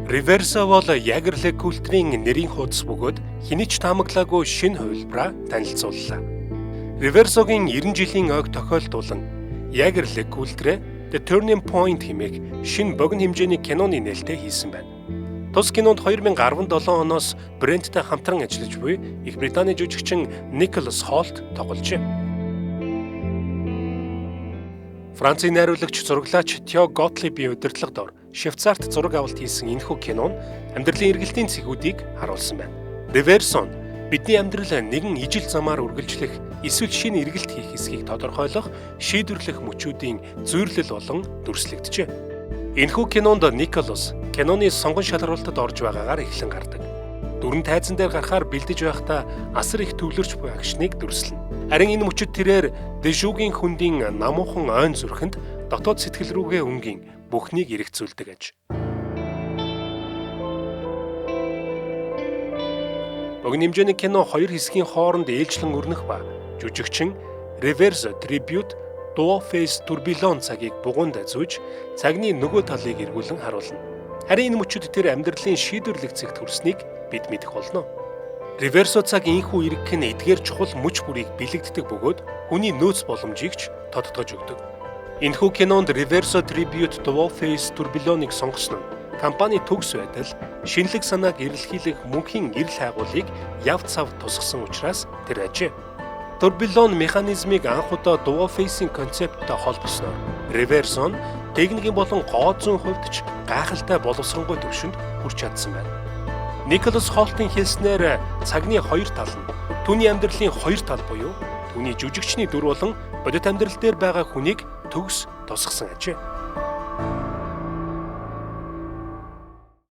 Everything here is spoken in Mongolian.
Reverso бол Jaeger-LeCoultre-ийн нэрийн хуудас бөгөөд хэний ч таамаглаагүй шинэ хувилбараа танилцууллаа. Reverso-гийн 90 жилийн ойг тохиолдуулан Jaeger-LeCoultre The Turning Point хэмээх шинэ богино хэмжээний киноны нээлтээ хийсэн байна. Тус кинонд 2017 оноос брендтэй хамтран ажиллаж буй Их Британий жүжигчин Николас Холт тогложээ. Францын найруулагч, зураглаач Тео Готлибийн удирдлага дор Швейцарт зураг авалт хийсэн энэхүү кино нь амьдралын эргэлтийн цэгүүдийг харуулсан байна. Reverso нь бидний амьдрал нэгэн ижил замаар үргэлжлэх эсвэл шинэ эргэлт хийх эсхийг тодорхойлох шийдвэрлэх мөчүүдийн зүйрлэл болон дүрслэгджээ. Энэхүү кинонд Николас киноны сонгон шалруултад орж байгаагаар эхлэн гардаг. Дүрэн тайзан дээр гарахаар бэлдэж байхдаа асар их төвлөрч буй action-ыг дүрслэнэ. Харин энэ мөчид тэрээр Дежугийн хөндийн намуухан ойн зүрхэнд дотоод сэтгэл рүүгээ өнгийн бүхнийг эргэцүүлдэг аж. Богино хэмжээний кино хоёр хэсгийн хооронд ээлжлэн өрнөх ба жүжигчин Reverso Tribute Duoface Tourbillon цагийг бугуунд зүүж цагны нөгөө талыг эргүүлэн харуулна. Харин энэ мөчид тэр амьдралын шийдвэрлэх зэгт хүрснийг бид мэдэх болно. Reverso цаг ийнхүү эргэх нь эдгээр чухал мөч бүрийг бэлэгддэг бөгөөд хүний нөөц боломжийг ч тодотгож өгдөг. Энэхүү кинонд Reverso Tribute Duoface Tourbillon-ыг сонгосон нь компани төгс байдал, шинэлэг санааг эрэлхийлэх мөнхийн эрэл хайгуулыг яв цав тусгасан учраас тэр ажээ. Tourbillon механизмыг анх удаа Duoface-ийн концепттэй холбосноор Reverso нь техникийн болон гоо зүйн хувьд ч гайхалтай боловсронгуй түвшинд хүрч чадсан байна. Николас Холтын хэлснээр цагны хоёр тал нь түүний амьдралын хоёр тал буюу түүний жүжигчний дүр болон бодит амьдрал дээр байгаа хүнийг төгс тусгасан ажээ.